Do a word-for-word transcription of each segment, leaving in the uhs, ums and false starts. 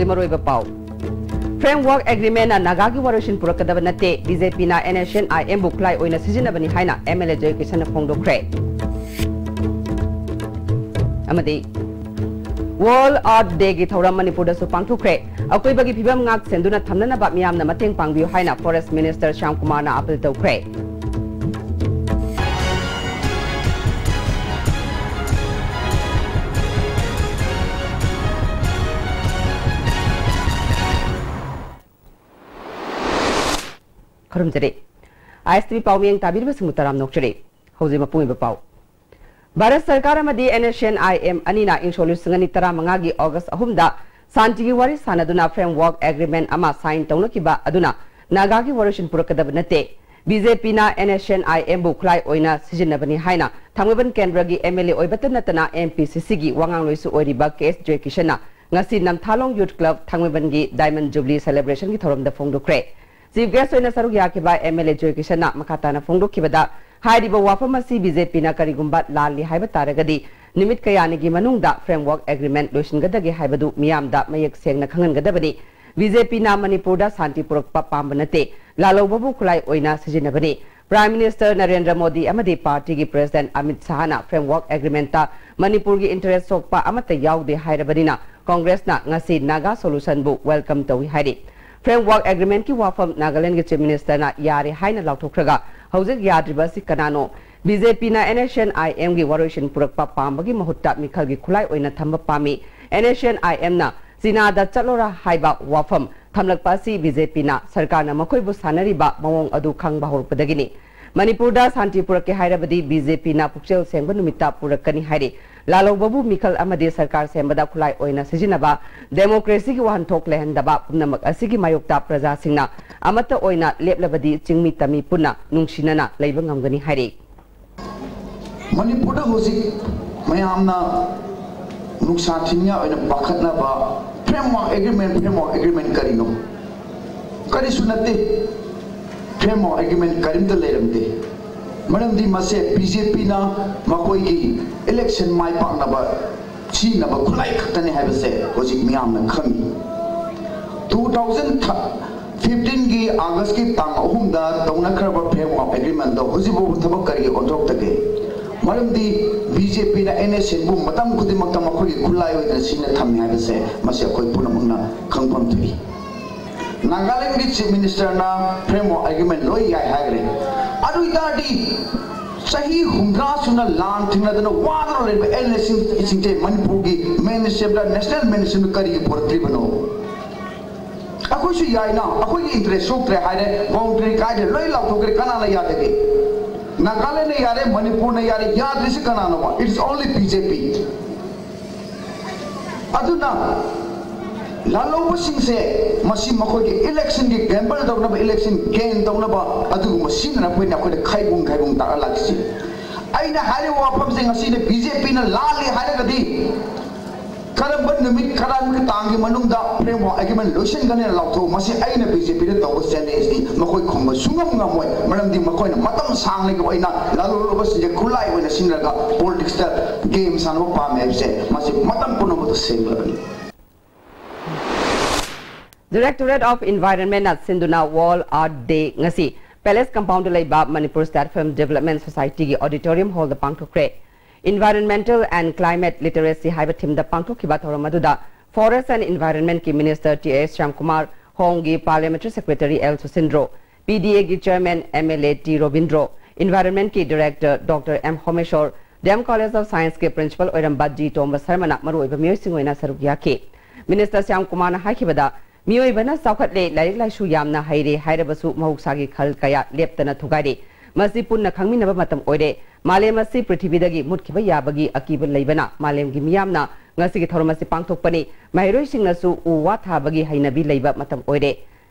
ꯃꯔꯨꯑꯣꯏꯕ ꯄꯥꯎ꯫ Framework Agreement ꯅ ꯅꯥꯒꯥꯒꯤ ꯋꯥꯔꯣꯏꯁꯤꯟ ꯄꯨꯔꯛꯀꯗꯕ ꯅꯠꯇꯦ, ꯕꯤ ꯖꯦ ꯄꯤ ꯅ N S C N I M ꯕꯨ ꯈꯨꯠꯂꯥꯏ ꯑꯣꯏꯅ ꯁꯤꯖꯤꯟꯅꯕꯅꯤ ꯍꯥꯏꯅ M L A ꯖꯣꯏ ꯀꯤꯁꯟꯅ ꯐꯣꯡꯗꯣꯛꯈ꯭ꯔꯦ꯫ ꯑꯃꯗꯤ World Earth Day ꯒꯤ ꯊꯧꯔꯝ ꯃꯅꯤꯄꯨꯔꯗꯁꯨ ꯄꯥꯡꯊꯣꯛꯈ꯭ꯔꯦ꯫ ꯑꯀꯣꯏꯕꯒꯤ ꯐꯤꯕꯝ ꯉꯥꯛ ꯁꯦꯟꯗꯨꯅ ꯊꯝꯅꯅꯕ ꯃꯤꯌꯥꯝꯅ ꯃꯇꯦꯡ ꯄꯥꯡꯕꯤꯌꯨ ꯍꯥꯏꯅ Forest Minister ꯁ꯭ꯌꯥꯝ ꯀꯨꯃꯥꯔꯅ ꯑꯥꯄꯤꯜ ꯇꯧꯈ꯭ꯔꯦ꯫ ꯈꯨꯔꯨꯝꯖꯔꯤ꯫ I S T V ꯄꯥꯎ ꯃꯤꯌꯦꯡ ꯇꯥꯕꯤꯔꯤꯕꯁꯤꯡꯕꯨ ꯇꯔꯥꯝꯅ ꯑꯣꯛꯆꯔꯤ꯫ ꯍꯧꯖꯤꯛ ꯃꯄꯨꯡ ꯑꯣꯏꯕ ꯄꯥꯎ꯫ ꯚꯥꯔꯠ ꯁꯔꯀꯥꯔ ꯑꯃꯗꯤ N S C N I M ꯑꯅꯤꯅ ꯏꯪ ꯁꯣꯛ ꯂꯤꯁꯤꯡ ꯑꯅꯤ ꯇꯔꯥꯃꯉꯥꯒꯤ ꯑꯣꯒꯁ ꯑꯍꯨꯝꯗ ꯁꯥꯟꯇꯤꯒꯤ ꯋꯥꯔꯤ ꯁꯥꯟꯅꯗꯨꯅ Framework Agreement ꯑꯃ sign ꯇꯧꯅꯈꯤꯕ ꯑꯗꯨꯅ ꯅꯥꯒꯥꯒꯤ ꯋꯥꯔꯣꯏꯁꯤꯟ ꯄꯨꯔꯛꯀꯗꯕ ꯅꯠꯇꯦ, B J P ꯅ N S C N I M ꯕꯨ ꯈꯨꯠꯂꯥꯏ ꯑꯣꯏꯅ ꯁꯤꯖꯤꯟꯅꯕꯅꯤ ꯍꯥꯏꯅ ꯊꯥꯡꯃꯩꯕꯟ ꯀꯦꯟꯗ꯭ꯔꯒꯤ M L A ꯑꯣꯏꯕꯇ ꯅꯠꯇꯅ M P C C ꯒꯤ ꯋꯥꯉꯥꯡꯂꯣꯏꯁꯨ ꯑꯣꯏꯔꯤꯕ K S ꯖꯣꯏꯀꯤꯁꯟꯅ ꯉꯁꯤ ꯅꯝꯊꯥꯂꯣꯡ Youth Club ꯊꯥꯡꯃꯩꯕꯟꯒꯤ Diamond Jubilee Celebration ꯒꯤ ꯊꯧꯔꯝꯗ ꯐꯣꯡꯗꯣꯛꯈ꯭ꯔꯦ꯫ Chief Guest ꯑꯣꯏꯅ ꯁꯔꯨꯛ ꯌꯥꯈꯤꯕ M L A ꯖꯣꯏꯀꯤꯁꯟꯅ ꯃꯈꯥ ꯇꯥꯅ ꯐꯣꯡꯗꯣꯛꯈꯤꯕꯗ, ꯍꯥꯏꯔꯤꯕ ꯋꯥꯐꯝ ꯑꯁꯤ B J P ꯅ ꯀꯔꯤꯒꯨꯝꯕ ꯂꯥꯜꯂꯤ ꯍꯥꯏꯕ ꯇꯥꯔꯒꯗꯤ ꯅꯨꯃꯤꯠ ꯀꯌꯥꯅꯤꯒꯤ ꯃꯅꯨꯡꯗ Framework Agreement ꯂꯣꯏꯁꯤꯟꯒꯗꯒꯦ ꯍꯥꯏꯕꯗꯨ ꯃꯤꯌꯥꯝꯗ ꯃꯌꯦꯛ ꯁꯦꯡꯅ ꯈꯪꯍꯟꯒꯗꯕꯅꯤ꯫ B J P ꯅ ꯃꯅꯤꯄꯨꯔꯗ ꯁꯥꯟꯇꯤ ꯄꯨꯔꯛꯄ ꯄꯥꯝꯕ ꯅꯠꯇꯦ, ꯂꯥꯜꯍꯧꯕꯕꯨ ꯈꯨꯠꯂꯥꯏ ꯑꯣꯏꯅ ꯁꯤꯖꯤꯟꯅꯕꯅꯤ꯫ Prime Minister ꯅꯔꯦꯟꯗ꯭ꯔ ꯃꯣꯗꯤ ꯑꯃꯗꯤ party ꯒꯤ President ꯑꯃꯤꯠ ꯁꯍꯥꯅ Framework Agreement ꯇ ꯃꯅꯤꯄꯨꯔꯒꯤ interest ꯁꯣꯛꯄ ꯑꯃꯠꯇ ꯌꯥꯎꯗꯦ ꯍꯥꯏꯔꯕꯅꯤꯅ Congress ꯅ ꯉꯁꯤ Naga Solution ꯕꯨ welcome ꯇꯧꯏ ꯍꯥꯏꯔꯤ꯫ Framework Agreement ꯀꯤ ꯋꯥꯐꯝ ꯅꯥꯒꯥꯂꯦꯟꯗꯒꯤ Chief Minister ꯅ ꯌꯥꯔꯦ ꯍꯥꯏꯅ ꯂꯥꯎꯊꯣꯛꯈ꯭ꯔꯒ ꯍꯧꯖꯤꯛ ꯌꯥꯗ꯭ꯔꯤꯕ ꯑꯁꯤ ꯀꯅꯥꯅꯣ? B J P ꯅ N S C N I M ꯒꯤ ꯋꯥꯔꯣꯏꯁꯤꯟ ꯄꯨꯔꯛꯄ ꯄꯥꯝꯕꯒꯤ ꯃꯍꯨꯠꯇ ꯃꯤꯈꯜꯒꯤ ꯈꯨꯠꯂꯥꯏ ꯑꯣꯏꯅ ꯊꯝꯕ ꯄꯥꯝꯃꯤ꯫ N S C N I M ꯅ ꯆꯤꯅꯥꯗ ꯆꯠꯂꯣꯔꯥ ꯍꯥꯏꯕ ꯋꯥꯐꯝ ꯊꯝꯂꯛꯄ ꯑꯁꯤ B J P ꯅ ꯁꯔꯀꯥꯔꯅ ꯃꯈꯣꯏꯕꯨ ꯁꯥꯟꯅꯔꯤꯕ ꯃꯑꯣꯡ ꯑꯗꯨ ꯈꯪꯕ ꯍꯧꯔꯛꯄꯗꯒꯤꯅꯤ꯫ ꯃꯅꯤꯄꯨꯔꯗ ꯁꯥꯟꯇꯤ ꯄꯨꯔꯛꯀꯦ ꯍꯥꯏꯔꯕꯗꯤ B J P ꯅ ꯄꯨꯛꯆꯦꯜ ꯁꯦꯡꯕ ꯅꯨꯃꯤꯠꯇ ꯄꯨꯔꯛꯀꯅꯤ ꯍꯥꯏꯔꯤ꯫ ꯂꯥꯜꯍꯧꯕꯕꯨ ꯃꯤꯈꯜ ꯑꯃꯗꯤ ꯁꯔꯀꯥꯔ ꯁꯦꯝꯕꯗ ꯈꯨꯠꯂꯥꯏ ꯑꯣꯏꯅ ꯁꯤꯖꯤꯟꯅꯕ, democracy ꯒꯤ ꯋꯥꯍꯟꯊꯣꯛ ꯂꯩꯍꯟꯗꯕ ꯄꯨꯝꯅꯃꯛ ꯑꯁꯤꯒꯤ ꯃꯥꯌꯣꯛꯇ ꯄ꯭ꯔꯖꯥꯁꯤꯡꯅ ꯑꯃꯠꯇ ꯑꯣꯏꯅ ꯂꯦꯞꯂꯕꯗꯤ ꯆꯤꯡꯃꯤ ꯇꯝꯃꯤ ꯄꯨꯟꯅ ꯅꯨꯡꯁꯤꯅꯅ ꯂꯩꯕ ꯉꯝꯒꯅꯤ ꯍꯥꯏꯔꯤ꯫ ꯃꯅꯤꯄꯨꯔꯗ ꯍꯧꯖꯤꯛ ꯃꯌꯥꯝꯅ ꯅꯨꯡꯁꯥ ꯊꯤꯟꯅꯤꯡꯉꯥꯏ ꯑꯣꯏꯅ ꯄꯥꯈꯠꯅꯕ Framework Agreement, Framework Agreement ꯀꯔꯤꯅꯣ? ꯀꯔꯤꯁꯨ ꯅꯠꯇꯦ꯫ Framework Agreement ꯀꯔꯤꯝꯇ ꯂꯩꯔꯝꯗꯦ꯫ ꯃꯔꯝꯗꯤ ꯃꯁꯦ B J P ꯅ ꯃꯈꯣꯏꯒꯤ election ꯃꯥꯏ ꯄꯥꯛꯅꯕ ꯁꯤꯖꯤꯟꯅꯕ ꯈꯨꯠꯂꯥꯏ ꯈꯛꯇꯅꯤ ꯍꯥꯏꯕꯁꯦ ꯍꯧꯖꯤꯛ ꯃꯤꯌꯥꯝꯅ ꯈꯪꯉꯤ꯫ Two thousand fifteenꯒꯤ Augustꯀꯤ ꯇꯥꯡ ꯑꯍꯨꯝꯗ ꯇꯧꯅꯈ꯭ꯔꯕ framework agreementꯗꯣ ꯍꯧꯖꯤꯛ ꯐꯥꯎꯕ ꯊꯕꯛ ꯀꯔꯤꯒꯤ ꯑꯣꯟꯊꯣꯛꯇꯒꯦ? ꯃꯔꯝꯗꯤ BJPꯅ NSCꯕꯨ ꯃꯇꯝ ꯈꯨꯗꯤꯡꯃꯛꯇ ꯃꯈꯣꯏꯒꯤ ꯈꯨꯠꯂꯥꯏ ꯑꯣꯏꯅ ꯁꯤꯖꯤꯟꯅ ꯊꯝꯃꯤ ꯍꯥꯏꯕꯁꯦ ꯃꯁꯤ ꯑꯩꯈꯣꯏ ꯄꯨꯝꯅꯃꯛꯅ ꯈꯪꯐꯝ ꯊꯣꯛꯏ꯫ ꯅꯥꯒꯥꯂꯦꯟꯒꯤ Chief Ministerꯅ framework agreement ꯂꯣꯏ ꯌꯥꯏ ꯍꯥꯏꯈ꯭ꯔꯦ꯫ ꯑꯗꯨ ꯑꯣꯏꯇꯥꯔꯗꯤ ꯆꯍꯤ ꯍꯨꯝꯗ꯭ꯔꯥ ꯁꯨꯅ ꯂꯥꯟ ꯊꯦꯡꯅꯗꯅ ꯋꯥꯗꯨꯅ ꯂꯩꯔꯤꯕ NSCꯁꯤꯡꯁꯦ ꯃꯅꯤꯄꯨꯔꯒꯤ mainstreamꯗ, national mainstreamꯗ ꯀꯔꯤꯒꯤ ꯄꯨꯔꯛꯇ꯭ꯔꯤꯕꯅꯣ? ꯑꯩꯈꯣꯏꯁꯨ ꯌꯥꯏꯅ, ꯑꯩꯈꯣꯏꯒꯤ interest ꯁꯣꯛꯇ꯭ꯔꯦ ꯍꯥꯏꯔꯦ, boundary ꯀꯥꯏꯗ꯭ꯔꯦ, ꯂꯣꯏ ꯂꯥꯎꯊꯣꯛꯈ꯭ꯔꯦ, ꯀꯅꯥꯅ ꯌꯥꯗꯒꯦ? ꯅꯥꯒꯥꯂꯦꯟꯗ ꯌꯥꯔꯦ, ꯃꯅꯤꯄꯨꯔꯅ ꯌꯥꯔꯦ, ꯌꯥꯗ꯭ꯔꯤꯁꯤ ꯀꯅꯥꯅꯣꯕ? It's only BJP꯫ ꯑꯗꯨꯅ ꯂꯥꯜꯍꯧꯕꯁꯤꯡꯁꯦ ꯃꯁꯤ ꯃꯈꯣꯏꯒꯤ electionꯒꯤ gamble ꯇꯧꯅꯕ, election gain ꯇꯧꯅꯕ ꯑꯗꯨꯒꯨꯝꯕ ꯁꯤꯖꯤꯟꯅꯔꯛꯄꯅꯤꯅ ꯑꯩꯈꯣꯏꯗ ꯈꯥꯏꯕꯨꯡ ꯈꯥꯏꯕꯨꯡ ꯇꯥꯔ ꯂꯥꯛꯁꯤ꯫ ꯑꯩꯅ ꯍꯥꯏꯔꯤꯕ ꯋꯥꯐꯝꯁꯦ ꯉꯁꯤꯗꯤ BJPꯅ ꯂꯥꯜꯂꯤ ꯍꯥꯏꯔꯒꯗꯤ ꯀꯔꯝꯕ ꯅꯨꯃꯤꯠ ꯀꯔꯝꯕ ꯇꯥꯡꯒꯤ ꯃꯅꯨꯡꯗ framework agreement ꯂꯣꯏꯁꯤꯟꯒꯅꯤ ꯂꯥꯎꯊꯣꯛꯎ꯫ ꯃꯁꯤ ꯑꯩꯅ BJPꯗ ꯇꯧꯕ challengeꯅꯤ꯫ ꯃꯈꯣꯏ ꯈꯨꯝꯕ ꯁꯨꯡꯉꯝ ꯉꯝꯃꯣꯏ꯫ ꯃꯔꯝꯗꯤ ꯃꯈꯣꯏꯅ ꯃꯇꯝ ꯁꯥꯡꯅꯒꯤ ꯑꯣꯏꯅ ꯂꯥꯜꯍꯧꯔꯕꯁꯤꯡꯁꯦ ꯈꯨꯠꯂꯥꯏ ꯑꯣꯏꯅ ꯁꯤꯖꯤꯟꯅꯔꯒ politicsꯇ game ꯁꯥꯟꯅꯕ ꯄꯥꯝꯃꯦ ꯍꯥꯏꯕꯁꯦ ꯃꯁꯤ ꯃꯇꯝ ꯄꯨꯝꯅꯃꯛꯇ ꯁꯦꯡꯂꯕꯅꯤ꯫ Directorate of Environmentꯅ ꯁꯤꯟꯗꯨꯅ World Earth Day ꯉꯁꯤ Palace Compoundꯗ ꯂꯩꯕ Manipur State Film Development Societyꯒꯤ auditorium hallꯗ ꯄꯥꯡꯊꯣꯛꯈ꯭ꯔꯦ꯫ Environmental and Climate Literacy ꯍꯥꯏꯕ themeꯗ ꯄꯥꯡꯊꯣꯛꯈꯤꯕ ꯊꯧꯔꯝ ꯑꯗꯨꯗ Forest and Environmentꯀꯤ Minister T A Shyamkumar, Homeꯒꯤ Parliamentary Secretary L Susindro, PDAꯒꯤ Chairman MLA T Robindro, Environmentꯀꯤ Director Doctor M Homeshwar, D M College of Scienceꯀꯤ Principal ꯑꯣꯏꯔꯝꯕ D Tomba Sharmaꯅ ꯃꯔꯨꯑꯣꯏꯕ ꯃꯤꯑꯣꯏꯁꯤꯡ ꯑꯣꯏꯅ ꯁꯔꯨꯛ ꯌꯥꯈꯤ꯫ Minister Shyamkumarꯅ ꯍꯥꯏꯈꯤꯕꯗ, ꯃꯤꯑꯣꯏꯕꯅ ꯆꯥꯎꯈꯠꯂꯦ, ꯂꯥꯏꯔꯤꯛ ꯂꯥꯏꯁꯨ ꯌꯥꯝꯅ ꯍꯩꯔꯦ ꯍꯥꯏꯔꯕꯁꯨ ꯃꯍꯧꯁꯥꯒꯤ ꯈꯜ ꯀꯌꯥ ꯂꯦꯞꯇꯅ ꯊꯨꯒꯥꯏꯔꯦ꯫ ꯃꯁꯤ ꯄꯨꯟꯅ ꯈꯪꯃꯤꯟꯅꯕ ꯃꯇꯝ ꯑꯣꯏꯔꯦ꯫ ꯃꯥꯂꯦꯝ ꯑꯁꯤ ꯄ꯭ꯔꯤꯊꯤꯕꯤꯗꯒꯤ ꯃꯨꯠꯈꯤꯕ ꯌꯥꯕꯒꯤ ꯑꯀꯤꯕ ꯂꯩꯕꯅ ꯃꯥꯂꯦꯝꯒꯤ ꯃꯤꯌꯥꯝꯅ ꯉꯁꯤꯒꯤ ꯊꯧꯔꯝ ꯑꯁꯤ ꯄꯥꯡꯊꯣꯛꯄꯅꯤ꯫ ꯃꯍꯩꯔꯣꯏꯁꯤꯡꯅꯁꯨ ꯎ ꯋꯥ ꯊꯥꯕꯒꯤ ꯍꯩꯅꯕꯤ ꯂꯩꯕ ꯃꯇꯝ ꯑꯣꯏꯔꯦ꯫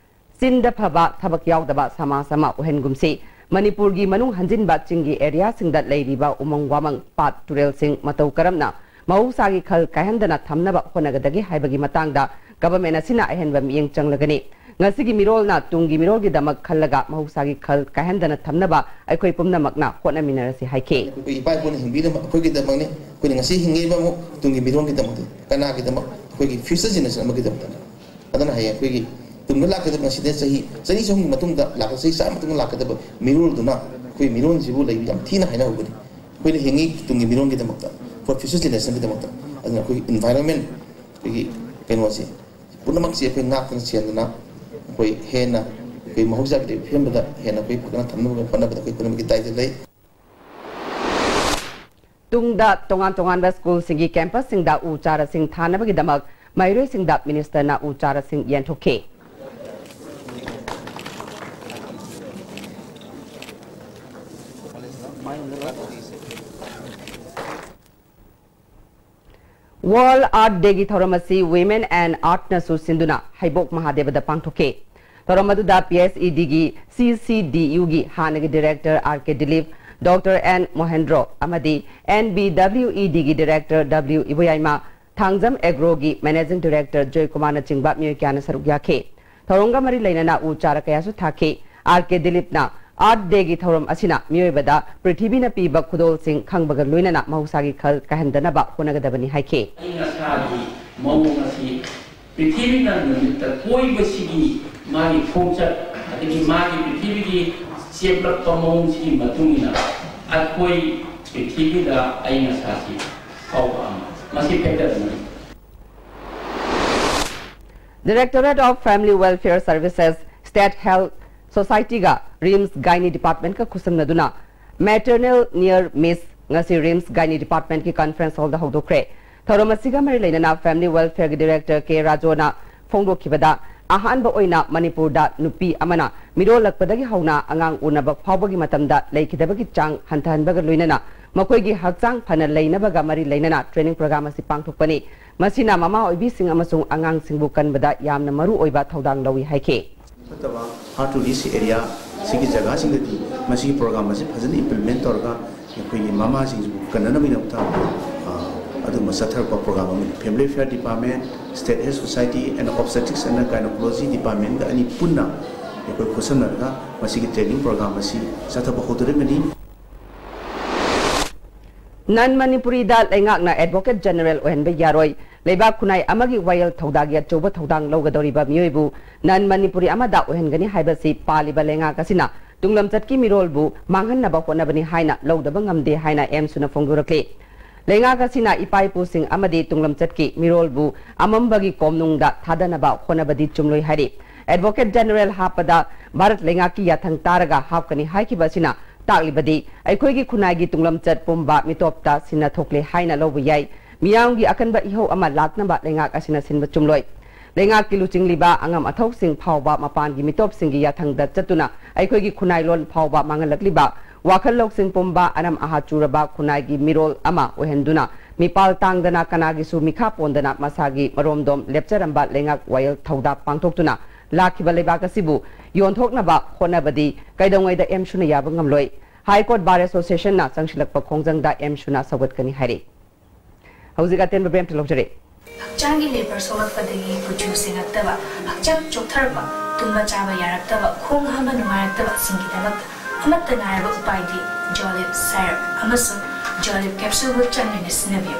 ꯆꯤꯟꯗ ꯐꯕ, ꯊꯕꯛ ꯌꯥꯎꯗꯕ ꯁꯃꯥꯖ ꯑꯃ ꯑꯣꯏꯍꯟꯒꯨꯝꯁꯤ꯫ ꯃꯅꯤꯄꯨꯔꯒꯤ ꯃꯅꯨꯡ ꯍꯟꯖꯤꯟꯕ ꯆꯤꯡꯒꯤ areaꯁꯤꯡꯗ ꯂꯩꯔꯤꯕ ꯎꯃꯪ ꯋꯥꯃꯪ, ꯄꯥꯠ ꯇꯨꯔꯦꯜꯁꯤꯡ ꯃꯇꯧ ꯀꯔꯝꯅ ꯃꯍꯧꯁꯥꯒꯤ ꯈꯜ ꯀꯥꯏꯍꯟꯗꯅ ꯊꯝꯅꯕ ꯍꯣꯠꯅꯒꯗꯒꯦ ꯍꯥꯏꯕꯒꯤ ꯃꯇꯥꯡꯗ ꯒꯚꯔꯟꯃꯦꯟꯠ ꯑꯁꯤꯅ ꯑꯍꯦꯟꯕ ꯃꯤꯠꯌꯦꯡ ꯆꯪꯂꯒꯅꯤ꯫ ꯉꯁꯤꯒꯤ ꯃꯤꯔꯣꯜꯅ ꯇꯨꯡꯒꯤ ꯃꯤꯔꯣꯜꯒꯤꯗꯃꯛ ꯈꯜꯂꯒ ꯃꯍꯧꯁꯥꯒꯤ ꯈꯜ ꯀꯥꯏꯍꯟꯗꯅ ꯊꯝꯅꯕ ꯑꯩꯈꯣꯏ ꯄꯨꯝꯅꯃꯛꯅ ꯍꯣꯠꯅꯃꯤꯟꯅꯔꯁꯤ ꯍꯥꯏꯈꯤ꯫ ꯑꯩꯈꯣꯏ ꯏꯄꯥ ꯏꯄꯨꯅ ꯍꯤꯡꯕꯤꯔꯝꯕ ꯑꯩꯈꯣꯏꯒꯤꯗꯃꯛꯅꯤ꯫ ꯑꯩꯈꯣꯏꯅ ꯉꯁꯤ ꯍꯤꯡꯉꯤꯕ ꯑꯃꯨꯛ ꯇꯨꯡꯒꯤ ꯃꯤꯔꯣꯜꯒꯤꯗꯃꯛꯇ, ꯀꯅꯥꯒꯤꯗꯃꯛ? ꯑꯩꯈꯣꯏꯒꯤ future generation ꯑꯃꯒꯤꯗꯃꯛꯇꯅꯤ꯫ ꯑꯗꯨꯅ ꯍꯌꯦꯡ ꯑꯩꯈꯣꯏꯒꯤ ꯇꯨꯡꯗ ꯂꯥꯛꯀꯗꯕ, ꯉꯁꯤꯗ ꯆꯍꯤ ꯆꯅꯤ ꯆꯍꯨꯝꯒꯤ ꯃꯇꯨꯡꯗ, ꯂꯥꯛꯀꯗꯕ ꯆꯍꯤ ꯆꯥꯝꯃ ꯃꯇꯨꯡꯗ ꯂꯥꯛꯀꯗꯕ ꯃꯤꯔꯣꯜꯗꯨꯅ ꯑꯩꯈꯣꯏ ꯃꯤꯔꯣꯜꯁꯤꯕꯨ ꯂꯩꯕ ꯌꯥꯝ ꯊꯤꯅ ꯍꯥꯏꯅꯍꯧꯕꯅꯤ꯫ ꯑꯩꯈꯣꯏꯅ ꯍꯤꯡꯉꯤ ꯇꯨꯡꯒꯤ ꯃꯤꯔꯣꯜꯒꯤꯗꯃꯛꯇ, for future generation ꯒꯤꯗꯃꯛꯇ꯫ ꯑꯗꯨꯅ ꯑꯩꯈꯣꯏꯒꯤ environment, ꯑꯩꯈꯣꯏꯒꯤ ꯀꯩꯅꯣꯁꯦ, ꯄꯨꯝꯅꯃꯛꯁꯦ ꯑꯩꯈꯣꯏ ꯉꯥꯛꯇꯅ ꯁꯦꯟꯗꯅ ꯑꯩꯈꯣꯏ ꯍꯦꯟꯅ ꯑꯩꯈꯣꯏ ꯃꯍꯧꯁꯥꯒꯤ ꯐꯤꯕꯝꯗ ꯍꯦꯟꯅ ꯑꯩꯈꯣꯏ ꯐꯖꯅ ꯊꯝꯅꯕ ꯍꯣꯠꯅꯕꯗ ꯑꯩꯈꯣꯏ ꯄꯨꯝꯅꯃꯛꯀꯤ ꯗꯥꯏꯇ ꯂꯩ꯫ ꯇꯨꯡꯗ ꯇꯣꯉꯥꯟ ꯇꯣꯉꯥꯟꯕ ꯁ꯭ꯀꯨꯜꯁꯤꯡꯒꯤ ꯀꯦꯝꯄꯁꯁꯤꯡꯗ ꯎ ꯆꯥꯔꯥꯁꯤꯡ ꯊꯥꯅꯕꯒꯤꯗꯃꯛ ꯃꯍꯩꯔꯣꯏꯁꯤꯡꯗ ꯃꯤꯅꯤꯁꯇꯔꯅ ꯎ ꯆꯥꯔꯥꯁꯤꯡ ꯌꯦꯟꯊꯣꯛꯈꯤ꯫ World Earth Day ꯒꯤ ꯊꯧꯔꯝ ꯑꯁꯤ Women and Earth ꯅꯁꯨ ꯁꯤꯟꯗꯨꯅ ꯍꯩꯕꯣꯛ ꯃꯍꯥꯗꯦꯕꯗ ꯄꯥꯡꯊꯣꯛꯈꯤ꯫ ꯊꯧꯔꯝ ꯑꯗꯨꯗ P S E D ꯒꯤ C C D U ꯒꯤ ꯍꯥꯟꯅꯒꯤ director R K Dilip, Doctor N ꯃꯣꯍꯦꯟꯗ꯭ꯔꯣ ꯑꯃꯗꯤ N B W E D ꯒꯤ director W ꯏꯕꯣꯌꯥꯏꯃ, ꯊꯥꯡꯖꯝ Agro ꯒꯤ managing director ꯖꯣꯏꯀꯨꯃꯥꯔꯅꯆꯤꯡꯕ ꯃꯤꯑꯣꯏ ꯀꯌꯥꯅ ꯁꯔꯨꯛ ꯌꯥꯈꯤ꯫ ꯊꯧꯔꯝꯒ ꯃꯔꯤ ꯂꯩꯅꯅ ꯎ ꯆꯥꯔꯥ ꯀꯌꯥꯁꯨ ꯊꯥꯈꯤ꯫ R K Dilip ꯅ Earth Day ꯒꯤ ꯊꯧꯔꯝ ꯑꯁꯤꯅ ꯃꯤꯑꯣꯏꯕꯗ ꯄ꯭ꯔꯤꯊꯤꯕꯤꯅ ꯄꯤꯕ ꯈꯨꯗꯣꯜꯁꯤꯡ ꯈꯪꯕꯒ ꯂꯣꯏꯅꯅ ꯃꯍꯧꯁꯥꯒꯤ ꯈꯜ ꯀꯥꯏꯍꯟꯗꯅꯕ ꯍꯣꯠꯅꯒꯗꯕꯅꯤ ꯍꯥꯏꯈꯤ꯫ ꯑꯏꯪ ꯑꯁꯥꯒꯤ ꯃꯑꯣꯡ ꯑꯁꯤ ꯄ꯭ꯔꯤꯊꯤꯕꯤꯅ ꯅꯨꯃꯤꯠꯇ ꯀꯣꯏꯕꯁꯤꯒꯤ ꯃꯥꯒꯤ ꯈꯣꯡꯆꯠ, ꯑꯗꯒꯤ ꯃꯥꯒꯤ ꯄ꯭ꯔꯤꯊꯤꯕꯤꯒꯤ ꯆꯦꯞꯂꯛꯄ ꯃꯑꯣꯡꯁꯤꯒꯤ ꯃꯇꯨꯡ ꯏꯟꯅ ꯑꯩꯈꯣꯏ ꯄ꯭ꯔꯤꯊꯤꯕꯤꯗ ꯑꯏꯪ ꯑꯁꯥꯁꯤ ꯐꯥꯎꯕ ꯑꯃ, ꯃꯁꯤ factor ꯑꯃꯅꯤ꯫ Directorate of Family Welfare Services, State Health Society ꯒ RIMS Gynae Department ꯀ ꯈꯨꯠꯁꯝꯅꯗꯨꯅ Maternal Near Miss ꯉꯁꯤ RIMS Gynae Department ꯀꯤ conference hall ꯗ ꯍꯧꯗꯣꯛꯈ꯭ꯔꯦ꯫ ꯊꯧꯔꯝ ꯑꯁꯤꯒ ꯃꯔꯤ ꯂꯩꯅꯅ Family Welfare ꯒꯤ director K ꯔꯥꯖꯣꯅ ꯐꯣꯡꯗꯣꯛꯈꯤꯕꯗ, ꯑꯍꯥꯟꯕ ꯑꯣꯏꯅ ꯃꯅꯤꯄꯨꯔꯗ ꯅꯨꯄꯤ ꯑꯃꯅ ꯃꯤꯔꯣꯜꯂꯛꯄꯗꯒꯤ ꯍꯧꯅ ꯑꯉꯥꯡ ꯎꯅꯕ ꯐꯥꯎꯕꯒꯤ ꯃꯇꯝꯗ ꯂꯩꯈꯤꯗꯕꯒꯤ ꯆꯥꯡ ꯍꯟꯊꯍꯟꯕꯒ ꯂꯣꯏꯅꯅ ꯃꯈꯣꯏꯒꯤ ꯍꯛꯆꯥꯡ ꯐꯅ ꯂꯩꯅꯕꯒ ꯃꯔꯤ ꯂꯩꯅꯅ training program ꯑꯁꯤ ꯄꯥꯡꯊꯣꯛꯄꯅꯤ꯫ ꯃꯁꯤꯅ ꯃꯃꯥ ꯑꯣꯏꯕꯤꯁꯤꯡ ꯑꯃꯁꯨꯡ ꯑꯉꯥꯡꯁꯤꯡꯕꯨ ꯀꯟꯕꯗ ꯌꯥꯝꯅ ꯃꯔꯨ ꯑꯣꯏꯕ ꯊꯧꯗꯥꯡ ꯂꯧꯏ ꯍꯥꯏꯈꯤ꯫ ꯐꯠꯇꯕ hard to reach area ꯁꯤꯒꯤ ꯖꯒꯥꯁꯤꯡꯗꯗꯤ ꯃꯁꯤꯒꯤ program ꯑꯁꯤ ꯐꯖꯅ implement ꯇꯧꯔꯒ ꯑꯩꯈꯣꯏꯒꯤ ꯃꯃꯥꯁꯤꯡꯁꯤꯕꯨ ꯀꯟꯅꯅꯕꯒꯤꯗꯃꯛꯇ, ꯑ, ꯑꯗꯨꯒꯨꯝꯕ ꯆꯠꯊꯔꯛꯄ program ꯑꯃꯅꯤ꯫ Family Affair Department, State Health Society and Obstetrics and Gynecology Department ꯑꯅꯤ ꯄꯨꯟꯅ ꯑꯩꯈꯣꯏ ꯈꯨꯠꯁꯝꯅꯔꯒ ꯃꯁꯤꯒꯤ training program ꯑꯁꯤ ꯆꯠꯊꯕ ꯍꯧꯗꯣꯔꯤꯕꯅꯤ꯫ ꯅꯟ ꯃꯅꯤꯄꯨꯔꯤꯗ ꯂꯩꯉꯥꯛꯅ Advocate General ꯑꯣꯏꯍꯟꯕ ꯌꯥꯔꯣꯏ꯫ ꯂꯩꯕꯥꯛ ꯈꯨꯟꯅꯥꯏ ꯑꯃꯒꯤ ꯋꯥꯌꯦꯜ ꯊꯧꯗꯥꯒꯤ ꯑꯆꯧꯕ ꯊꯧꯗꯥꯡ ꯂꯧꯒꯗꯧꯔꯤꯕ ꯃꯤꯑꯣꯏꯕꯨ ꯅꯟ ꯃꯅꯤꯄꯨꯔꯤ ꯑꯃꯗ ꯑꯣꯏꯍꯟꯒꯅꯤ ꯍꯥꯏꯕꯁꯤ ꯄꯥꯜꯂꯤꯕ ꯂꯩꯉꯥꯛ ꯑꯁꯤꯅ ꯇꯨꯡꯂꯝꯆꯠꯀꯤ ꯃꯤꯔꯣꯜꯕꯨ ꯃꯥꯡꯍꯟꯅꯕ ꯍꯣꯠꯅꯕꯅꯤ ꯍꯥꯏꯅ ꯂꯧꯗꯕ ꯉꯝꯗꯦ ꯍꯥꯏꯅ ꯑꯦꯝꯁꯨꯅ ꯐꯣꯡꯗꯣꯔꯛꯂꯤ꯫ ꯂꯩꯉꯥꯛ ꯑꯁꯤꯅ ꯏꯄꯥ ꯏꯄꯨꯁꯤꯡ ꯑꯃꯗꯤ ꯇꯨꯡꯂꯝꯆꯠꯀꯤ ꯃꯤꯔꯣꯜꯕꯨ ꯑꯃꯝꯕꯒꯤ ꯀꯣꯝꯅꯨꯡꯗ ꯊꯥꯗꯅꯕ ꯍꯣꯠꯅꯕꯗꯤ ꯆꯨꯝꯂꯣꯏ ꯍꯥꯏꯔꯤ꯫ Advocate General ꯍꯥꯞꯄꯗ ꯚꯥꯔꯠ ꯂꯩꯉꯥꯛꯀꯤ ꯌꯥꯊꯪ ꯇꯥꯔꯒ ꯍꯥꯞꯀꯅꯤ ꯍꯥꯏꯈꯤꯕ ꯑꯁꯤꯅ ꯇꯥꯛꯂꯤꯕꯗꯤ ꯑꯩꯈꯣꯏꯒꯤ ꯈꯨꯟꯅꯥꯏꯒꯤ ꯇꯨꯡꯂꯝꯆꯠ ꯄꯨꯝꯕ ꯃꯤꯇꯣꯞꯇ ꯁꯤꯟꯅ ꯊꯣꯛꯂꯦ ꯍꯥꯏꯅ ꯂꯧꯕ ꯌꯥꯏ꯫ ꯃꯤꯌꯥꯝꯒꯤ ꯑꯀꯟꯕ ꯏꯍꯧ ꯑꯃ ꯂꯥꯛꯅꯕ ꯂꯩꯉꯥꯛ ꯑꯁꯤꯅ ꯁꯤꯟꯕ ꯆꯨꯝꯂꯣꯏ꯫ ꯂꯩꯉꯥꯛꯀꯤ ꯂꯨꯆꯤꯡꯂꯤꯕ ꯑꯉꯝ ꯑꯊꯧꯁꯤꯡ ꯐꯥꯎꯕ ꯃꯄꯥꯟꯒꯤ ꯃꯤꯇꯣꯞꯁꯤꯡꯒꯤ ꯌꯥꯊꯪꯗ ꯆꯠꯇꯨꯅ ꯑꯩꯈꯣꯏꯒꯤ ꯈꯨꯟꯅꯥꯏ ꯂꯣꯟ ꯐꯥꯎꯕ ꯃꯥꯡꯍꯜꯂꯛꯂꯤꯕ ꯋꯥꯈꯜ ꯂꯧꯁꯤꯡ ꯄꯨꯝꯕ ꯑꯅꯝ ꯑꯍꯥ ꯆꯨꯔꯕ ꯈꯨꯟꯅꯥꯏꯒꯤ ꯃꯤꯔꯣꯜ ꯑꯃ ꯑꯣꯏꯍꯟꯗꯨꯅ ꯃꯤꯄꯥꯜ ꯇꯥꯡꯗꯅ ꯀꯅꯥꯒꯤꯁꯨ ꯃꯤꯈꯥ ꯄꯣꯟꯗꯅ ꯃꯁꯥꯒꯤ ꯃꯔꯣꯝꯗꯣꯝ ꯂꯦꯞꯆꯔꯝꯕ ꯂꯩꯉꯥꯛ ꯋꯥꯌꯦꯜ ꯊꯧꯗꯥ ꯄꯥꯡꯊꯣꯛꯇꯨꯅ ꯂꯥꯛꯈꯤꯕ ꯂꯩꯕꯥꯛ ꯑꯁꯤꯕꯨ ꯌꯣꯟꯊꯣꯛꯅꯕ ꯍꯣꯠꯅꯕꯗꯤ ꯀꯩꯗꯧꯉꯩꯗ ꯑꯦꯝꯁꯨꯅ ꯌꯥꯕ ꯉꯝꯂꯣꯏ꯫ High Court Bar Associationꯅ ꯆꯪꯁꯤꯜꯂꯛꯄ ꯈꯣꯡꯖꯪꯗ ꯑꯦꯝꯁꯨꯅ ꯁꯧꯒꯠꯀꯅꯤ ꯍꯥꯏꯔꯤ꯫ ꯍꯧꯖꯤꯛ ꯑꯇꯦꯟꯕ ꯕ꯭ꯔꯦꯛ ꯑꯝꯇ ꯂꯧꯖꯔꯦ꯫ ꯍꯛꯆꯥꯡꯒꯤ ꯂꯦꯕꯔ ꯁꯣꯛꯂꯛꯄꯗꯒꯤ ꯀꯨꯆꯨ ꯁꯦꯡꯉꯛꯇꯕ, ꯍꯛꯆꯥꯡ ꯆꯣꯛꯊꯔꯛꯄ, ꯇꯨꯝꯕ ꯆꯥꯕ ꯌꯥꯔꯛꯇꯕ, ꯈꯣꯡ ꯍꯥꯝꯕ ꯅꯨꯡꯉꯥꯏꯔꯛꯇꯕꯁꯤꯡꯒꯤꯗꯃꯛ ꯑꯃꯠꯇ ꯉꯥꯏꯔꯕ ꯎꯄꯥꯏꯗꯤ ꯖꯣꯂꯤꯞ ꯁꯥꯏꯔꯞ ꯑꯃꯁꯨꯡ ꯖꯣꯂꯤꯞ ꯀꯦꯞꯁꯨꯜꯕꯨ ꯆꯥꯡ ꯅꯥꯏꯅ ꯁꯤꯖꯤꯟꯅꯕꯤꯌꯨ꯫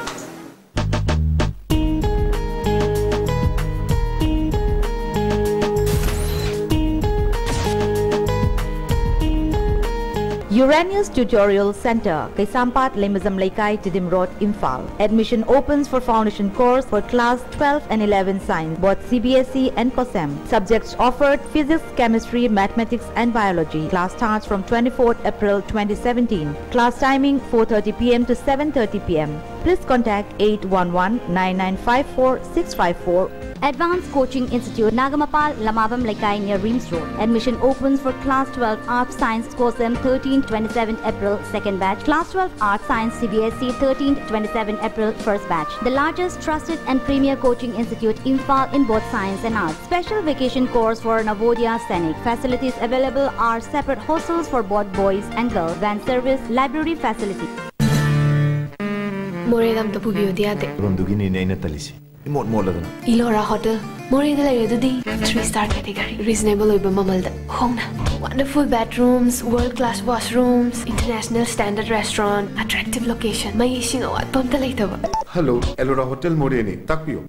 Uranius Tutorial Center, Kaisampat, Lemazam Leikai, Tidim Road, Imphal. Admission opens for foundation course for class twelve and eleven science, both C B S E and COSEM. Subjects offered: physics, chemistry, mathematics and biology. Class starts from twenty-fourth April twenty seventeen. Class timing: four thirty P M to seven thirty P M. Please contact eight one one nine nine five four six five four. Advanced Coaching Institute, Nagamapal, Lamabam Leikai near Reams Road. Admission opens for class twelve Arts Science, COSEM, thirteenth twenty-seventh April, second batch. Class twelve Arts Science, C B S E, thirteenth twenty-seventh April, first batch. The largest trusted and premier coaching institute, Imphal, in both science and arts. Special vacation course for Navodaya Sainik. Facilities available are separate hostels for both boys and girls, van service, library facility. ꯃꯣꯔꯦꯗ ꯑꯝꯇ ꯄꯨꯕꯤꯌꯨꯗꯤ ꯌꯥꯗꯦ꯫ ꯃꯐꯝꯗꯨꯒꯤꯅꯤꯅꯦ ꯑꯩꯅ ꯇꯜꯂꯤꯁꯦ꯫ ꯏꯃꯣꯠ ꯃꯣꯠꯂꯗꯅ꯫ Ellora hotel, ꯃꯣꯔꯦꯗ ꯂꯩꯔꯦ ꯑꯗꯨꯗꯤ꯫ Three star category, reasonable ꯑꯣꯏꯕ ꯃꯃꯜꯗ, ꯍꯣꯡꯅ꯫ Wonderful bedrooms, world class washrooms, international standard restaurant, attractive location, ꯃꯩ ꯏꯁꯤꯡ ꯑꯋꯥꯠꯄ ꯑꯝꯇ ꯂꯩꯇꯕ꯫ ꯍꯜꯂꯣ, ꯑꯦꯂꯣꯔꯥ ꯍꯣꯇꯦꯜ ꯃꯣꯔꯦꯅꯤ, ꯇꯥꯛꯄꯤꯌꯨ꯫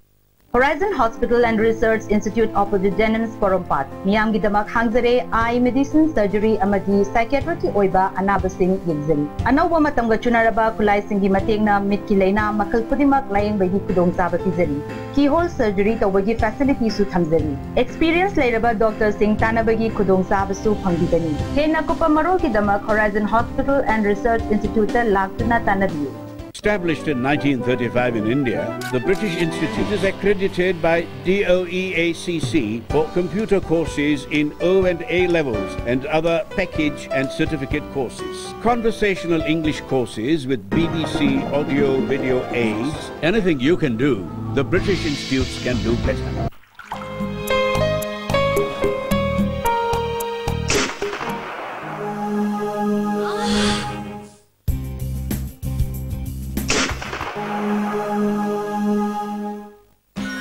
Horizon Hospital and Research Institute, opposite JNIMS, Porompat. ꯃꯤꯌꯥꯝꯒꯤꯗꯃꯛ ꯍꯥꯡꯖꯔꯦ, eye, medicine, surgery ꯑꯃꯗꯤ psychiatric ꯀꯤ ꯑꯣꯏꯕ ꯑꯅꯥꯕꯁꯤꯡ ꯌꯦꯡꯖꯔꯤ꯫ ꯑꯅꯧꯕ ꯃꯇꯝꯒ ꯆꯨꯅꯔꯕ ꯈꯨꯠꯂꯥꯏꯁꯤꯡꯒꯤ ꯃꯇꯦꯡꯅ ꯃꯤꯠꯀꯤ ꯂꯥꯏꯅꯥ ꯃꯈꯜ ꯈꯨꯗꯤꯡꯃꯛ ꯂꯥꯌꯦꯡꯕꯒꯤ ꯈꯨꯗꯣꯡꯆꯥꯕ ꯄꯤꯖꯔꯤ꯫ Keyhole surgery ꯇꯧꯕꯒꯤ facility ꯁꯨ ꯊꯝꯖꯔꯤ꯫ Experience ꯂꯩꯔꯕ doctor ꯁꯤꯡ ꯇꯥꯟꯅꯕꯒꯤ ꯈꯨꯗꯣꯡꯆꯥꯕꯁꯨ ꯐꯪꯕꯤꯒꯅꯤ꯫ ꯍꯦꯟꯅ ꯀꯨꯞꯄ ꯃꯔꯣꯜꯒꯤꯗꯃꯛ Horizon Hospital and Research Institute ꯇ ꯂꯥꯛꯇꯨꯅ ꯇꯥꯟꯅꯕꯤꯌꯨ꯫ Established in nineteen thirty-five in India, the British Institute is accredited by DOEACC for computer courses in O and A levels and other package and certificate courses. Conversational English courses with BBC audio video aids. Anything you can do, the British Institutes can do better.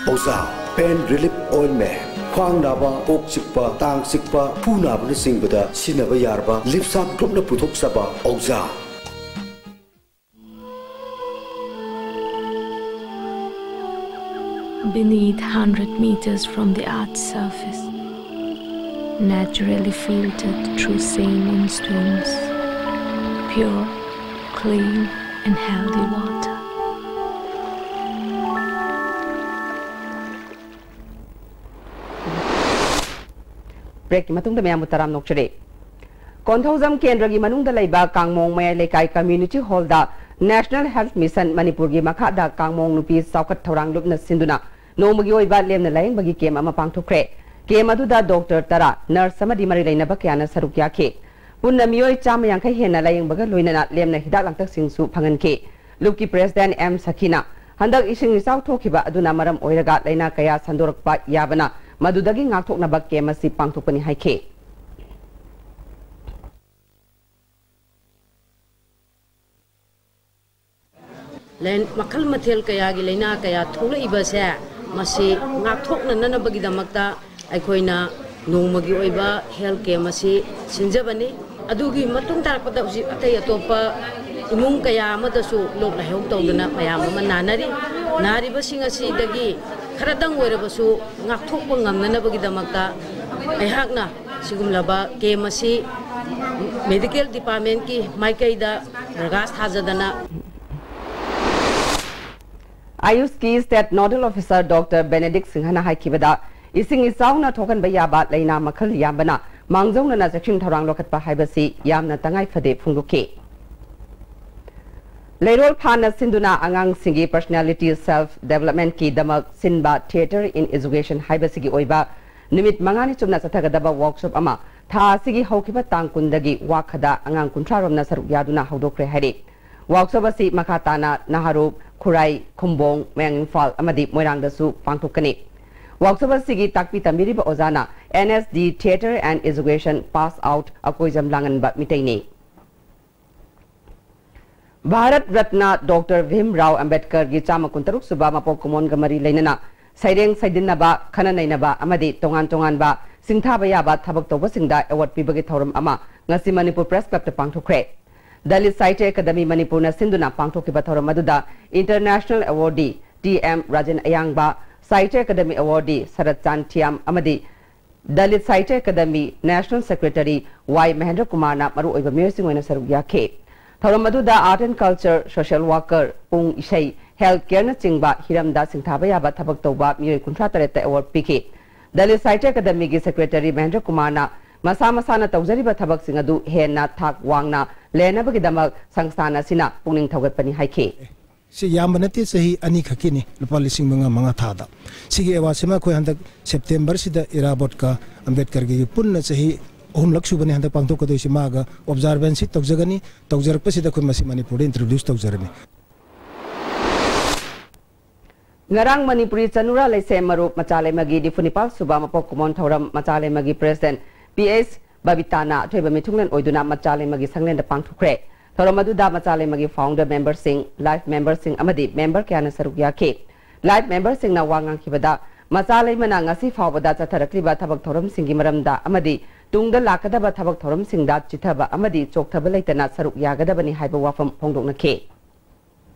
ꯄꯧꯖꯥ, pain relief ointment꯫ ꯈ꯭ꯋꯥꯡ ꯅꯥꯕ, ꯀꯣꯛ ꯆꯤꯛꯄ, ꯇꯥꯡ ꯆꯤꯛꯄ, ꯈꯨ ꯅꯥꯕꯅꯆꯤꯡꯕꯗ ꯁꯤꯖꯤꯟꯅꯕ ꯌꯥꯔꯕ ꯂꯤꯞꯁꯥꯞ ꯒ꯭ꯔꯨꯞꯅ ꯄꯨꯊꯣꯛꯆꯕ ꯄꯧꯖꯥ꯫ Beneath, hundred meters from the earth's surface, naturally filtered through saline stones, pure, clean, and healthy water. Break ꯀꯤ ꯃꯇꯨꯡꯗ ꯃꯌꯥꯝꯕꯨ ꯇꯔꯥꯝꯅ ꯑꯣꯛꯆꯔꯤ꯫ ꯀꯣꯟꯊꯧꯖꯝ ꯀꯦꯟꯗ꯭ꯔꯒꯤ ꯃꯅꯨꯡꯗ ꯂꯩꯕ ꯀꯥꯡꯃꯣꯡ ꯃꯌꯥꯏ ꯂꯩꯀꯥꯏ community hall ꯗ National Health Mission ꯃꯅꯤꯄꯨꯔꯒꯤ ꯃꯈꯥꯗ ꯀꯥꯡꯃꯣꯡ ꯅꯨꯄꯤ ꯆꯥꯎꯈꯠ ꯊꯧꯔꯥꯡ ꯂꯨꯞꯅ ꯁꯤꯟꯗꯨꯅ ꯅꯣꯡꯃꯒꯤ ꯑꯣꯏꯕ ꯂꯦꯝꯅ ꯂꯥꯌꯦꯡꯕꯒꯤ camp ꯑꯃ ꯄꯥꯡꯊꯣꯛꯈ꯭ꯔꯦ꯫ Camp ꯑꯗꯨꯗ doctor ꯇꯔꯥ, nurse ꯑꯃꯗꯤ ꯃꯔꯤ ꯂꯩꯅꯕ ꯀꯌꯥꯅ ꯁꯔꯨꯛ ꯌꯥꯈꯤ꯫ ꯄꯨꯟꯅ ꯃꯤꯑꯣꯏ ꯆꯥꯝꯃ ꯌꯥꯡꯈꯩ ꯍꯦꯟꯅ ꯂꯥꯌꯦꯡꯕꯒ ꯂꯣꯏꯅꯅ ꯂꯦꯝꯅ ꯍꯤꯗꯥꯛ ꯂꯥꯡꯊꯛꯁꯤꯡꯁꯨ ꯐꯪꯍꯟꯈꯤ꯫ ꯂꯨꯞꯀꯤ president ꯑꯦꯝ ꯁꯈꯤꯅ ꯍꯟꯗꯛ ꯏꯁꯤꯡ ꯏꯆꯥꯎ ꯊꯣꯛꯈꯤꯕ ꯑꯗꯨꯅ ꯃꯔꯝ ꯑꯣꯏꯔꯒ ꯂꯥꯏꯅꯥ ꯀꯌꯥ ꯁꯟꯗꯣꯔꯛꯄ ꯌꯥꯕꯅ ꯃꯗꯨꯗꯒꯤ ꯉꯥꯛꯊꯣꯛꯅꯕ camp ꯑꯁꯤ ꯄꯥꯡꯊꯣꯛꯄꯅꯤ ꯍꯥꯏꯈꯤ꯫ ꯂꯥꯏ-, ꯃꯈꯜ ꯃꯊꯦꯜ ꯀꯌꯥꯒꯤ ꯂꯥꯏꯅꯥ ꯀꯌꯥ ꯊꯣꯛꯂꯛꯏꯕꯁꯦ, ꯃꯁꯤ ꯉꯥꯛꯊꯣꯛꯅꯅꯕꯒꯤꯗꯃꯛꯇ ꯑꯩꯈꯣꯏꯅ ꯅꯣꯡꯃꯒꯤ ꯑꯣꯏꯕ health camp ꯑꯁꯤ ꯁꯤꯟꯖꯕꯅꯤ꯫ ꯑꯗꯨꯒꯤ ꯃꯇꯨꯡ ꯇꯥꯔꯛꯄꯗ ꯍꯧꯖꯤꯛ ꯑꯇꯩ ꯑꯇꯣꯞꯄ ꯏꯃꯨꯡ ꯀꯌꯥ ꯑꯃꯗꯁꯨ ꯂꯣꯛ ꯂꯥꯏꯍꯧ ꯇꯧꯗꯨꯅ ꯃꯌꯥꯝ ꯑꯃ ꯅꯥꯅꯔꯤ꯫ ꯅꯥꯔꯤꯕꯁꯤꯡ ꯑꯁꯤꯗꯒꯤ ꯈꯔꯗꯪ ꯑꯣꯏꯔꯕꯁꯨ ꯉꯥꯛꯊꯣꯛꯄ ꯉꯝꯅꯅꯕꯒꯤꯗꯃꯛꯇ ꯑꯩꯍꯥꯛꯅ ꯁꯤꯒꯨꯝꯂꯕ camp ꯑꯁꯤ medical departmentꯀꯤ ꯃꯥꯏꯀꯩꯗ ꯄ꯭ꯔꯀꯥꯁ ꯊꯥꯖꯗꯅ ꯑꯥꯌꯨꯁꯀꯤ State Nodal Officer Doctor Benedict ꯁꯤꯡꯍꯅ ꯍꯥꯏꯈꯤꯕꯗ, ꯏꯁꯤꯡ ꯏꯆꯥꯎꯅ ꯊꯣꯛꯍꯟꯕ ꯌꯥꯕ ꯂꯥꯏꯅꯥ ꯃꯈꯜ ꯌꯥꯝꯕꯅ ꯃꯥꯡꯖꯧꯅꯅ ꯆꯦꯛꯁꯤꯟ ꯊꯧꯔꯥꯡ ꯂꯧꯈꯠꯄ ꯍꯥꯏꯕꯁꯤ ꯌꯥꯝꯅ ꯇꯉꯥꯏ ꯐꯗꯦ ꯐꯣꯡꯗꯣꯛꯈꯤ꯫ ꯂꯩꯔꯣꯜ ꯐꯥꯅ ꯁꯤꯟꯗꯨꯅ ꯑꯉꯥꯡꯁꯤꯡꯒꯤ personality self developmentꯀꯤꯗꯃꯛ ꯁꯤꯟꯕ Theatre in Education ꯍꯥꯏꯕꯁꯤꯒꯤ ꯑꯣꯏꯕ ꯅꯨꯃꯤꯠ ꯃꯉꯥꯅꯤ ꯆꯨꯞꯅ ꯆꯠꯊꯒꯗꯕ workshop ꯑꯃ ꯊꯥ ꯑꯁꯤꯒꯤ ꯍꯧꯈꯤꯕ ꯇꯥꯡ ꯀꯨꯟꯗꯒꯤ ꯋꯥꯈꯗ ꯑꯉꯥꯡ ꯀꯨꯟꯊ꯭ꯔꯥ ꯔꯣꯝꯅ ꯁꯔꯨꯛ ꯌꯥꯗꯨꯅ ꯍꯧꯗꯣꯛꯈ꯭ꯔꯦ ꯍꯥꯏꯔꯤ꯫ Workshop ꯑꯁꯤ ꯃꯈꯥ ꯇꯥꯅ ꯅꯍꯥꯔꯨꯞ, ꯈꯨꯔꯥꯏ, ꯈꯨꯝꯕꯣꯡ, ꯃꯌꯥꯡ ꯏꯝꯐꯥꯜ ꯑꯃꯗꯤ ꯃꯣꯏꯔꯥꯡꯗꯁꯨ ꯄꯥꯡꯊꯣꯛꯀꯅꯤ꯫ Workshop ꯑꯁꯤꯒꯤ ꯇꯥꯛꯄꯤ ꯇꯝꯕꯤꯔꯤꯕ ꯑꯣꯖꯥꯅ N S D Theatre and Education pass out ꯑꯀꯣꯏꯖꯝ ꯂꯥꯡꯉꯟꯕ ꯃꯤꯇꯩꯅꯤ꯫ ꯚꯥꯔꯠ ꯔꯠꯅ ꯗꯣꯛꯇꯔ ꯚꯤꯝ ꯔꯥꯎ ꯑꯝꯕꯦꯗꯀꯔꯒꯤ ꯆꯥꯝꯃ ꯀꯨꯟꯇꯔꯨꯛ ꯁꯨꯕ ꯃꯄꯣꯛ ꯀꯨꯝꯑꯣꯟꯒ ꯃꯔꯤ ꯂꯩꯅꯅ ꯁꯩꯔꯦꯡ ꯁꯩꯗꯤꯟꯅꯕ, ꯈꯟꯅ ꯅꯩꯅꯕ ꯑꯃꯗꯤ ꯇꯣꯉꯥꯟ ꯇꯣꯉꯥꯟꯕ ꯁꯤꯡꯊꯥꯕ ꯌꯥꯕ ꯊꯕꯛ ꯇꯧꯕꯁꯤꯡꯗ award ꯄꯤꯕꯒꯤ ꯊꯧꯔꯝ ꯑꯃ ꯉꯁꯤ ꯃꯅꯤꯄꯨꯔ Press Clubꯇ ꯄꯥꯡꯊꯣꯛꯈ꯭ꯔꯦ꯫ ꯗꯂꯤꯠ ꯁꯥꯍꯤꯇ꯭ꯌ ꯑꯦꯀꯥꯗꯃꯤ ꯃꯅꯤꯄꯨꯔꯅ ꯁꯤꯟꯗꯨꯅ ꯄꯥꯡꯊꯣꯛꯈꯤꯕ ꯊꯧꯔꯝ ꯑꯗꯨꯗ International Awardee T M Rajen ꯑꯌꯥꯡꯕ, ꯁꯥꯍꯤꯇ꯭ꯌ ꯑꯦꯀꯥꯗꯃꯤ Awardee ꯁꯔꯠ ꯆꯥꯟ ꯊꯤꯌꯥꯝ ꯑꯃꯗꯤ Dalit Sahitya Akademi National Secretary Y Mahendra ꯀꯨꯃꯥꯔꯅ ꯃꯔꯨꯑꯣꯏꯕ ꯃꯤꯑꯣꯏꯁꯤꯡ ꯑꯣꯏꯅ ꯁꯔꯨꯛ ꯌꯥꯈꯤ꯫ ꯊꯧꯔꯝ ꯑꯗꯨꯗ Art and Culture, Social Worker, ꯄꯨꯡ ꯏꯁꯩ, Health Careꯅꯆꯤꯡꯕ ꯍꯤꯔꯝꯗ ꯁꯤꯡꯊꯥꯕ ꯌꯥꯕ ꯊꯕꯛ ꯇꯧꯕ ꯃꯤꯑꯣꯏ ꯀꯨꯟꯊ꯭ꯔꯥ ꯇꯔꯦꯠꯇ award ꯄꯤꯈꯤ꯫ ꯗꯂꯤꯠ ꯁꯥꯍꯤꯇ꯭ꯌ ꯑꯦꯀꯥꯗꯃꯤꯒꯤ Secretary ꯃꯍꯦꯟꯗ꯭ꯔ ꯀꯨꯃꯥꯔꯅ ꯃꯁꯥ ꯃꯁꯥꯅ ꯇꯧꯖꯔꯤꯕ ꯊꯕꯛꯁꯤꯡ ꯑꯗꯨ ꯍꯦꯟꯅ ꯊꯥꯛ ꯋꯥꯡꯅ ꯂꯦꯟꯅꯕꯒꯤꯗꯃꯛ ꯁꯪꯁꯊꯥꯟ ꯑꯁꯤꯅ ꯄꯨꯛꯅꯤꯡ ꯊꯧꯒꯠꯄꯅꯤ ꯍꯥꯏꯈꯤ꯫ ꯁꯤ ꯌꯥꯝꯕ ꯅꯠꯇꯦ, ꯆꯍꯤ ꯑꯅꯤꯈꯛꯀꯤꯅꯤ, ꯂꯨꯄꯥ ꯂꯤꯁꯤꯡ ꯃꯉꯥ ꯃꯉꯥ ꯊꯥꯗ꯫ ꯁꯤꯒꯤ awardꯁꯤꯃ ꯑꯩꯈꯣꯏ ꯍꯟꯗꯛ Septemberꯁꯤꯗ ꯏꯔꯥꯕꯣꯠꯀ ꯑꯝꯕꯦꯗꯀꯔꯒꯤ ꯄꯨꯟꯅ ꯆꯍꯤ ꯑꯍꯨꯝꯂꯛ ꯁꯨꯕꯅꯤ ꯍꯟꯗꯛ ꯄꯥꯡꯊꯣꯛꯀꯗꯣꯏꯁꯤ꯫ ꯃꯥꯒ observanceꯁꯤ ꯇꯧꯖꯒꯅꯤ, ꯇꯧꯖꯔꯛꯄꯁꯤꯗ ꯑꯩꯈꯣꯏ ꯃꯁꯤ ꯃꯅꯤꯄꯨꯔꯗ introduce ꯇꯧꯖꯔꯅꯤ꯫ ꯉꯔꯥꯡ ꯃꯅꯤꯄꯨꯔꯤ ꯆꯅꯨꯔꯥ ꯂꯩꯁꯦꯝ ꯃꯔꯨꯞ ꯃꯆꯥꯂꯩꯃꯒꯤ ꯅꯤꯐꯨ ꯅꯤꯄꯥꯜ ꯁꯨꯕ ꯃꯄꯣꯛ ꯀꯨꯝꯑꯣꯟ ꯊꯧꯔꯝ ꯃꯆꯥꯂꯩꯃꯒꯤ President P H ꯕꯕꯤꯇꯥꯅ ꯑꯊꯣꯏꯕ ꯃꯤꯊꯨꯡꯂꯦꯟ ꯑꯣꯏꯗꯨꯅ ꯃꯆꯥꯂꯩꯃꯒꯤ ꯁꯪꯂꯦꯟꯗ ꯄꯥꯡꯊꯣꯛꯈ꯭ꯔꯦ꯫ ꯊꯧꯔꯝ ꯑꯗꯨꯗ ꯃꯆꯥ ꯂꯩꯃꯒꯤ founder memberꯁꯤꯡ, life memberꯁꯤꯡ ꯑꯃꯗꯤ member ꯀꯌꯥꯅ ꯁꯔꯨꯛ ꯌꯥꯈꯤ꯫ Life memberꯁꯤꯡꯅ ꯋꯥ ꯉꯥꯡꯈꯤꯕꯗ, ꯃꯆꯥ ꯂꯩꯃꯅ ꯉꯁꯤ ꯐꯥꯎꯕꯗ ꯆꯠꯊꯔꯛꯂꯤꯕ ꯊꯕꯛ ꯊꯧꯔꯝꯁꯤꯡꯒꯤ ꯃꯔꯝꯗ ꯑꯃꯗꯤ ꯇꯨꯡꯗ ꯂꯥꯛꯀꯗꯕ ꯊꯕꯛ ꯊꯧꯔꯝꯁꯤꯡꯗ ꯆꯤꯊꯕ ꯑꯃꯗꯤ ꯆꯣꯛꯊꯕ ꯂꯩꯇꯅ ꯁꯔꯨꯛ ꯌꯥꯒꯗꯕꯅꯤ ꯍꯥꯏꯕ ꯋꯥꯐꯝ ꯐꯣꯡꯗꯣꯛꯅꯈꯤ꯫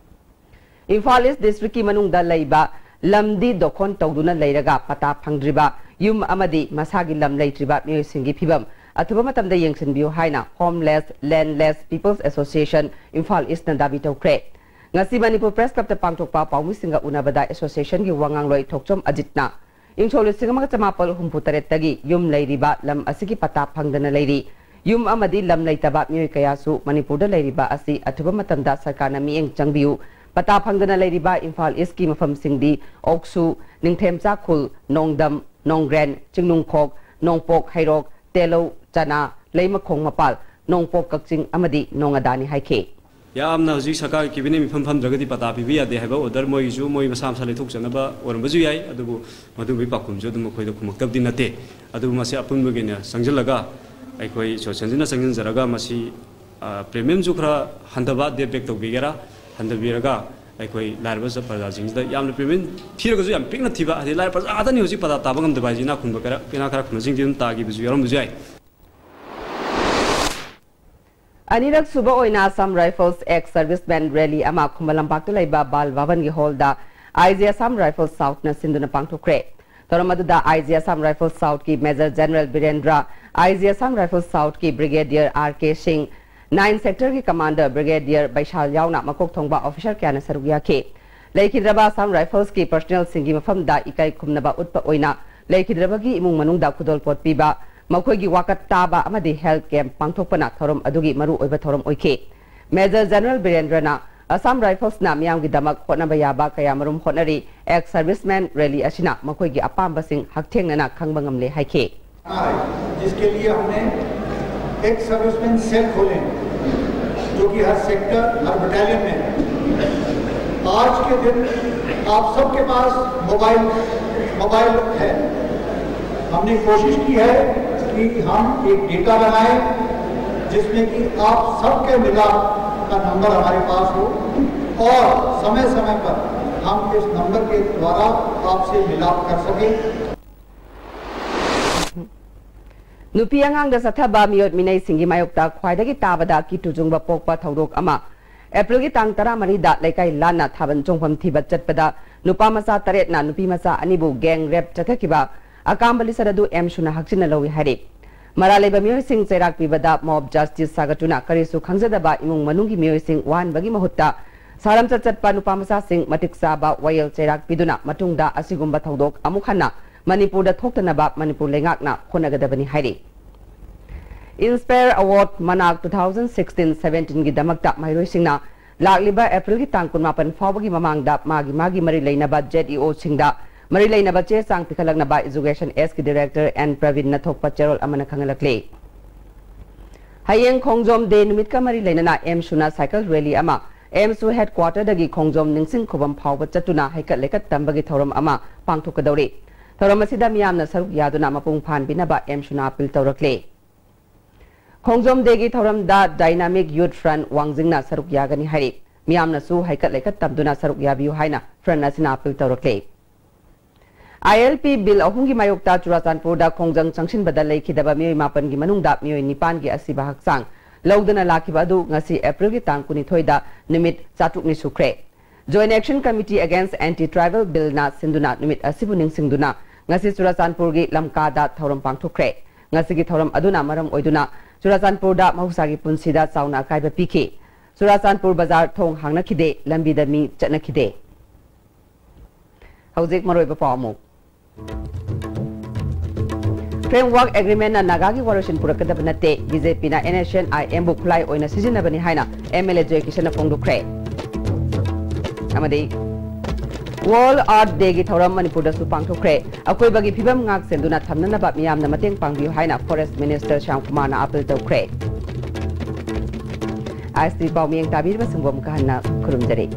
ꯏꯝꯐꯥꯜ ꯏꯁ ꯗꯤꯁꯇ꯭ꯔꯤꯛꯀꯤ ꯃꯅꯨꯡꯗ ꯂꯩꯕ ꯂꯝꯗꯤ ꯗꯣꯈꯣꯟ ꯇꯧꯗꯨꯅ ꯂꯩꯔꯒ ꯄꯇꯥ ꯐꯪꯗ꯭ꯔꯤꯕ ꯌꯨꯝ ꯑꯃꯗꯤ ꯃꯁꯥꯒꯤ ꯂꯝ ꯂꯩꯇ꯭ꯔꯤꯕ ꯃꯤꯑꯣꯏꯁꯤꯡꯒꯤ ꯐꯤꯕꯝ ꯑꯊꯨꯕ ꯃꯇꯝꯗ ꯌꯦꯡꯁꯤꯟꯕꯤꯌꯨ ꯍꯥꯏꯅ Homeless Landless People's Association Imphal ꯏꯁꯅ ꯗꯥꯕꯤ ꯇꯧꯈ꯭ꯔꯦ꯫ ꯉꯁꯤ ꯃꯅꯤꯄꯨꯔ ꯄ꯭ꯔꯦꯁ ꯀ꯭ꯂꯕꯇ ꯄꯥꯡꯊꯣꯛꯄ ꯄꯥꯎꯃꯤꯁꯤꯡꯒ ꯎꯅꯕꯗ associationꯒꯤ ꯋꯥ ꯉꯥꯡꯂꯣꯏ ꯊꯣꯛꯆꯣꯝ ꯑꯖꯤꯠꯅ ꯏꯪ ꯁꯣꯛ ꯂꯤꯁꯤꯡ ꯑꯃꯒ ꯆꯃꯥꯄꯜ ꯍꯨꯝꯐꯨ ꯇꯔꯦꯠꯇꯒꯤ ꯌꯨꯝ ꯂꯩꯔꯤꯕ ꯂꯝ ꯑꯁꯤꯒꯤ ꯄꯇꯥ ꯐꯪꯗꯅ ꯂꯩꯔꯤ꯫ ꯌꯨꯝ ꯑꯃꯗꯤ ꯂꯝ ꯂꯩꯇꯕ ꯃꯤꯑꯣꯏ ꯀꯌꯥꯁꯨ ꯃꯅꯤꯄꯨꯔꯗ ꯂꯩꯔꯤꯕ ꯑꯁꯤ ꯑꯊꯨꯕ ꯃꯇꯝꯗ ꯁꯔꯀꯥꯔꯅ ꯃꯤꯠꯌꯦꯡ ꯆꯪꯕꯤꯌꯨ꯫ ꯄꯇꯥ ꯐꯪꯗꯅ ꯂꯩꯔꯤꯕ ꯏꯝꯐꯥꯜ ꯏꯁꯀꯤ ꯃꯐꯝꯁꯤꯡꯗꯤ ꯑꯣꯛꯁꯨ, ꯅꯤꯡꯊꯦꯝꯆꯥ ꯈꯨꯜ, ꯅꯣꯡꯗꯝ, ꯅꯣꯡꯒ꯭ꯔꯦꯟ, ꯆꯤꯡꯅꯨꯡꯈꯣꯛ, ꯅꯣꯡꯄꯣꯛ ꯍꯩꯔꯣꯛ, ꯇꯦꯂꯧ, ꯆꯅꯥ, ꯂꯩꯃꯈꯣꯡ ꯃꯄꯥꯜ, ꯅꯣꯡꯄꯣꯛ ꯀꯛꯆꯤꯡ ꯑꯃꯗꯤ ꯅꯣꯡ ꯑꯗꯥꯅꯤ ꯍꯥꯏꯈꯤ꯫ ꯌꯥꯝꯅ ꯍꯧꯖꯤꯛ ꯁꯔꯀꯥꯔꯒꯤ ꯀꯦꯕꯤꯅꯦꯠ ꯃꯤꯐꯝ ꯐꯝꯗ꯭ꯔꯒꯗꯤ ꯄꯇꯥ ꯄꯤꯕ ꯌꯥꯗꯦ ꯍꯥꯏꯕ ꯑꯣꯔꯗꯔ ꯃꯣꯏꯒꯤꯁꯨ ꯃꯣꯏ ꯃꯁꯥ ꯃꯁꯥ ꯂꯩꯊꯣꯛꯆꯅꯕ ꯑꯣꯏꯔꯝꯕꯁꯨ ꯌꯥꯏ꯫ ꯑꯗꯨꯕꯨ ꯃꯗꯨꯒꯤ ꯄꯥꯎꯈꯨꯝꯁꯨ ꯑꯗꯨꯝ ꯑꯩꯈꯣꯏꯗ ꯈꯨꯝꯃꯛꯇꯕꯗꯤ ꯅꯠꯇꯦ꯫ ꯑꯗꯨꯕꯨ ꯃꯁꯤ ꯑꯄꯨꯟꯕꯒꯤ ꯑꯣꯏꯅ ꯆꯪꯁꯤꯜꯂꯒ ꯑꯩꯈꯣꯏ ꯑꯦꯁꯣꯁꯤꯌꯦꯁꯟꯁꯤꯅ ꯆꯪꯁꯤꯟꯖꯔꯒ ꯃꯁꯤ ꯄ꯭ꯔꯤꯃꯤꯌꯝꯁꯨ ꯈꯔ ꯍꯟꯊꯕ, ꯗꯦꯠ ꯕꯦꯛ ꯇꯧꯕꯤꯒꯦꯔꯥ, ꯍꯟꯊꯕꯤꯔꯒ ꯑꯩꯈꯣꯏ ꯂꯥꯏꯔꯕ ꯄ꯭ꯔꯖꯥꯁꯤꯡꯁꯤꯗ ꯌꯥꯝꯅ ꯄ꯭ꯔꯤꯃꯤꯌꯝ ꯊꯤꯔꯒꯁꯨ ꯌꯥꯝ ꯄꯤꯛꯅ ꯊꯤꯕ, ꯍꯥꯏꯗꯤ ꯂꯥꯏꯔꯕ ꯄ꯭ꯔꯖꯥ ꯉꯥꯛꯇꯅꯤ ꯍꯧꯖꯤꯛ ꯄꯇꯥ ꯇꯥꯕ ꯉꯝꯗꯕ ꯍꯥꯏꯁꯤ, ꯏꯅꯥꯛ ꯈꯨꯟꯕ ꯈꯔ, ꯏꯅꯥꯛ ꯈꯔ ꯈꯨꯟꯕꯁꯤꯡꯗꯤ ꯑꯗꯨꯝ ꯇꯥꯈꯤꯕꯁꯨ ꯌꯥꯎꯔꯝꯕꯁꯨ ꯌꯥꯏ꯫ ꯑꯅꯤꯔꯛ ꯁꯨꯕ ꯑꯣꯏꯅ Assam Rifles ex serviceman rally ꯑꯃ ꯈꯨꯃꯟ ꯂꯝꯄꯥꯛꯇ ꯂꯩꯕ ꯕꯥꯜ ꯚꯕꯟꯒꯤ ꯍꯣꯜꯗ I G Assam Rifles Southꯅ ꯁꯤꯟꯗꯨꯅ ꯄꯥꯡꯊꯣꯛꯈ꯭ꯔꯦ꯫ ꯊꯧꯔꯝ ꯑꯗꯨꯗ I G Assam Rifles Southꯀꯤ Major General Birendra, I G Assam Rifles Southꯀꯤ Brigadier R K Singh, Nine Sectorꯒꯤ Commander Brigadier ꯕꯩꯁꯥꯜ ꯌꯥꯎꯅ ꯃꯀꯣꯛ ꯊꯣꯡꯕ officer ꯀꯌꯥꯅ ꯁꯔꯨꯛ ꯌꯥꯈꯤ꯫ ꯂꯩꯈꯤꯗ꯭ꯔꯕ Assam Riflesꯀꯤ personnelꯁꯤꯡꯒꯤ ꯃꯐꯝꯗ ꯏꯀꯥꯏ ꯈꯨꯝꯅꯕ ꯎꯠꯄ ꯑꯣꯏꯅ ꯂꯩꯈꯤꯗ꯭ꯔꯕꯒꯤ ꯏꯃꯨꯡ ꯃꯅꯨꯡꯗ ꯈꯨꯗꯣꯜꯄꯣꯠ ꯄꯤꯕ, ꯃꯈꯣꯏꯒꯤ ꯋꯥꯀꯠ ꯇꯥꯕ ꯑꯃꯗꯤ health camp ꯄꯥꯡꯊꯣꯛꯄꯅ ꯊꯧꯔꯝ ꯑꯗꯨꯒꯤ ꯃꯔꯨꯑꯣꯏꯕ ꯊꯧꯔꯝ ꯑꯣꯏꯈꯤ꯫ Major General ꯕꯤꯔꯦꯟꯗ꯭ꯔꯅ Assam Riflesꯅ ꯃꯤꯌꯥꯝꯒꯤꯗꯃꯛ ꯍꯣꯠꯅꯕ ꯌꯥꯕ ꯀꯌꯥꯃꯔꯨꯝ ꯍꯣꯠꯅꯔꯤ, ex serviceman rally ꯑꯁꯤꯅ ꯃꯈꯣꯏꯒꯤ ꯑꯄꯥꯝꯕꯁꯤꯡ ꯍꯛꯊꯦꯡꯅꯅ ꯈꯪꯕ ꯉꯝꯂꯦ ꯍꯥꯏꯈꯤ꯫ जिसके लिए हमने एक्स सर्विसमैन सेल खोले, जो कि हर सेक्टर, हर बटालियन में। आज के दिन आप सबके पास मोबाइल मोबाइल है। हमने कोशिश की है कि हम एक डेटा बनाएं, जिसमें कि आप सबके मिलाप का नंबर हमारे पास हो और समय समय पर हम इस नंबर के द्वारा आपसे मिलाप कर सकें। ꯅꯨꯄꯤ ꯑꯉꯥꯡꯗ ꯆꯠꯊꯕ ꯃꯤꯑꯣꯠ ꯃꯤꯅꯩꯁꯤꯡꯒꯤ ꯃꯥꯌꯣꯛꯇ ꯈ꯭ꯋꯥꯏꯗꯒꯤ ꯇꯥꯕꯗ ꯀꯤꯇꯨ ꯆꯨꯡꯕ ꯄꯣꯛꯄ ꯊꯧꯗꯣꯛ ꯑꯃ꯫ ꯑꯦꯄ꯭ꯔꯤꯜꯒꯤ ꯇꯥꯡ ꯇꯔꯥꯃꯔꯤꯗ ꯂꯩꯀꯥꯏ ꯂꯥꯟꯅ ꯊꯥꯕꯜ ꯆꯣꯡꯐꯝ ꯊꯤꯕ ꯆꯠꯄꯗ ꯅꯨꯄꯥ ꯃꯆꯥ ꯇꯔꯦꯠꯅ ꯅꯨꯄꯤ ꯃꯆꯥ ꯑꯅꯤꯕꯨ gang rape ꯆꯠꯊꯈꯤꯕ ꯑꯀꯥꯝꯕ ꯂꯤꯆꯠ ꯑꯗꯨ ꯑꯦꯝꯁꯨꯅ ꯍꯛꯆꯤꯟꯅ ꯂꯧꯏ ꯍꯥꯏꯔꯤ꯫ ꯃꯔꯥꯜ ꯂꯩꯕ ꯃꯤꯑꯣꯏꯁꯤꯡ ꯆꯩꯔꯥꯛ ꯄꯤꯕꯗ mob justice ꯁꯥꯒꯠꯇꯨꯅ ꯀꯔꯤꯁꯨ ꯈꯪꯖꯗꯕ ꯏꯃꯨꯡ ꯃꯅꯨꯡꯒꯤ ꯃꯤꯑꯣꯏꯁꯤꯡ ꯋꯥꯍꯟꯕꯒꯤ ꯃꯍꯨꯠꯇ ꯁꯥꯔꯝꯆꯠ ꯆꯠꯄ ꯅꯨꯄꯥ ꯃꯆꯥꯁꯤꯡ ꯃꯇꯤꯛ ꯆꯥꯕ ꯋꯥꯌꯦꯜ ꯆꯩꯔꯥꯛ ꯄꯤꯗꯨꯅ ꯃꯇꯨꯡꯗ ꯑꯁꯤꯒꯨꯝꯕ ꯊꯧꯗꯣꯛ ꯑꯃꯨꯛ ꯍꯟꯅ ꯃꯅꯤꯄꯨꯔꯗ ꯊꯣꯛꯇꯅꯕ ꯃꯅꯤꯄꯨꯔ ꯂꯩꯉꯥꯛꯅ ꯍꯣꯠꯅꯒꯗꯕꯅꯤ ꯍꯥꯏꯔꯤ꯫ Inspire Award ꯃꯅꯥꯛ two thousand sixteen seventeen ꯒꯤꯗꯃꯛꯇ ꯃꯍꯩꯔꯣꯏꯁꯤꯡꯅ ꯂꯥꯛꯂꯤꯕ ꯑꯦꯄ꯭ꯔꯤꯜꯒꯤ ꯇꯥꯡ ꯀꯨꯟꯃꯥꯄꯟ ꯐꯥꯎꯕꯒꯤ ꯃꯃꯥꯡꯗ ꯃꯥꯒꯤ ꯃꯥꯒꯤ ꯃꯔꯤ ꯂꯩꯅꯕ ZEO ꯁꯤꯡꯗ ꯃꯔꯤ ꯂꯩꯅꯕ ꯆꯦ ꯆꯥꯡ ꯄꯤꯈꯠꯂꯛꯅꯕ Education S ꯀꯤ Director N ꯄ꯭ꯔꯕꯤꯟꯅ ꯊꯣꯛꯄ ꯆꯦꯔꯣꯜ ꯑꯃꯅ ꯈꯪꯍꯜꯂꯛꯂꯤ꯫ ꯍꯌꯦꯡ ꯈꯣꯡꯖꯣꯝ day ꯅꯨꯃꯤꯠꯀ ꯃꯔꯤ ꯂꯩꯅꯅ ꯑꯦꯝꯁꯨꯅ cycle rally ꯑꯃ ꯑꯦꯝꯁꯨ headquarter ꯗꯒꯤ ꯈꯣꯡꯖꯣꯝ ꯅꯤꯡꯁꯤꯡ ꯈꯨꯕꯝ ꯐꯥꯎꯕ ꯆꯠꯇꯨꯅ ꯍꯩꯀꯠ ꯂꯩꯀꯠ ꯇꯝꯕꯒꯤ ꯊꯧꯔꯝ ꯑꯃ ꯄꯥꯡꯊꯣꯛꯀꯗꯧꯔꯤ꯫ ꯊꯧꯔꯝ ꯑꯁꯤꯗ ꯃꯤꯌꯥꯝꯅ ꯁꯔꯨꯛ ꯌꯥꯗꯨꯅ ꯃꯄꯨꯡ ꯐꯥꯍꯟꯕꯤꯅꯕ ꯑꯦꯝꯁꯨꯅ appeal ꯇꯧꯔꯛꯂꯤ꯫ ꯈꯣꯡꯖꯣꯝ day ꯒꯤ ꯊꯧꯔꯝꯗ Dynamic Youth Front ꯋꯥꯡꯖꯤꯡꯅ ꯁꯔꯨꯛ ꯌꯥꯒꯅꯤ ꯍꯥꯏꯔꯤ꯫ ꯃꯤꯌꯥꯝꯅꯁꯨ ꯍꯩꯀꯠ ꯂꯩꯀꯠ ꯇꯝꯗꯨꯅ ꯁꯔꯨꯛ ꯌꯥꯕꯤꯌꯨ ꯍꯥꯏꯅ front ꯑꯁꯤꯅ appeal ꯇꯧꯔꯛꯂꯤ꯫ ILP bill ꯑꯍꯨꯝꯒꯤ ꯃꯥꯌꯣꯛꯇ ꯆꯨꯔꯥꯆꯥꯟꯄꯨꯔꯗ ꯈꯣꯡꯖꯪ ꯆꯪꯁꯤꯟꯕꯗ ꯂꯩꯈꯤꯗꯕ ꯃꯤꯑꯣꯏ ꯃꯥꯄꯟꯒꯤ ꯃꯅꯨꯡꯗ ꯃꯤꯑꯣꯏ ꯅꯤꯄꯥꯟꯒꯤ ꯑꯁꯤꯕ ꯍꯛꯆꯥꯡ ꯂꯧꯗꯨꯅ ꯂꯥꯛꯈꯤꯕ ꯑꯗꯨ ꯉꯁꯤ ꯑꯦꯄ꯭ꯔꯤꯜꯒꯤ ꯇꯥꯡ ꯀꯨꯟꯅꯤꯊꯣꯏꯗ ꯅꯨꯃꯤꯠ ꯆꯥꯇ꯭ꯔꯨꯛꯅꯤ ꯁꯨꯈ꯭ꯔꯦ꯫ Joint Action Committee Against Anti Tribal Bill ꯅ ꯁꯤꯟꯗꯨꯅ ꯅꯨꯃꯤꯠ ꯑꯁꯤꯕꯨ ꯅꯤꯡꯁꯤꯡꯗꯨꯅ ꯉꯁꯤ ꯆꯨꯔꯥꯆꯥꯟꯄꯨꯔꯒꯤ ꯂꯝꯀꯥꯗ ꯊꯧꯔꯝ ꯄꯥꯡꯊꯣꯛꯈ꯭ꯔꯦ꯫ ꯉꯁꯤꯒꯤ ꯊꯧꯔꯝ ꯑꯗꯨꯅ ꯃꯔꯝ ꯑꯣꯏꯗꯨꯅ ꯆꯨꯔꯥꯆꯥꯟꯄꯨꯔꯗ ꯃꯍꯧꯁꯥꯒꯤ ꯄꯨꯟꯁꯤꯗ ꯆꯥꯎꯅ ꯑꯀꯥꯏꯕ ꯄꯤꯈꯤ꯫ ꯆꯨꯔꯥꯆꯥꯟꯄꯨꯔ ꯕꯖꯥꯔ ꯊꯣꯡ ꯍꯥꯡꯅꯈꯤꯗꯦ, ꯂꯝꯕꯤꯗ ꯃꯤ ꯆꯠꯅꯈꯤꯗꯦ꯫ ꯍꯧꯖꯤꯛ ꯃꯔꯨꯑꯣꯏꯕ ꯄꯥꯎ ꯑꯃꯨꯛ꯫ Framework Agreement ꯅ ꯅꯥꯒꯥꯒꯤ ꯋꯥꯔꯣꯏꯁꯤꯟ ꯄꯨꯔꯛꯀꯗꯕ ꯅꯠꯇꯦ, BJP ꯅ NSCN-IM ꯕꯨ ꯈꯨꯠꯂꯥꯏ ꯑꯣꯏꯅ ꯁꯤꯖꯤꯟꯅꯕꯅꯤ ꯍꯥꯏꯅ MLA ꯖꯣꯏꯀꯤꯁꯟꯅ ꯐꯣꯡꯗꯣꯛꯈ꯭ꯔꯦ꯫ ꯑꯃꯗꯤ World Earth Day ꯒꯤ ꯊꯧꯔꯝ ꯃꯅꯤꯄꯨꯔꯗꯁꯨ ꯄꯥꯡꯊꯣꯛꯈ꯭ꯔꯦ꯫ ꯑꯀꯣꯏꯕꯒꯤ ꯐꯤꯕꯝ ꯉꯥꯛ ꯁꯦꯟꯗꯨꯅ ꯊꯝꯅꯅꯕ ꯃꯤꯌꯥꯝꯅ ꯃꯇꯦꯡ ꯄꯥꯡꯕꯤꯌꯨ ꯍꯥꯏꯅ Forest Minister ꯁ꯭ꯌꯥꯝ ꯀꯨꯃꯥꯔꯅ appeal ꯇꯧꯈ꯭ꯔꯦ꯫ IST ꯄꯥꯎꯃꯤ ꯌꯦꯡ ꯇꯥꯕꯤꯔꯤꯕꯁꯤꯡꯕꯨ ꯑꯃꯨꯛꯀ ꯍꯟꯅ ꯈꯨꯔꯨꯝꯖꯔꯤ꯫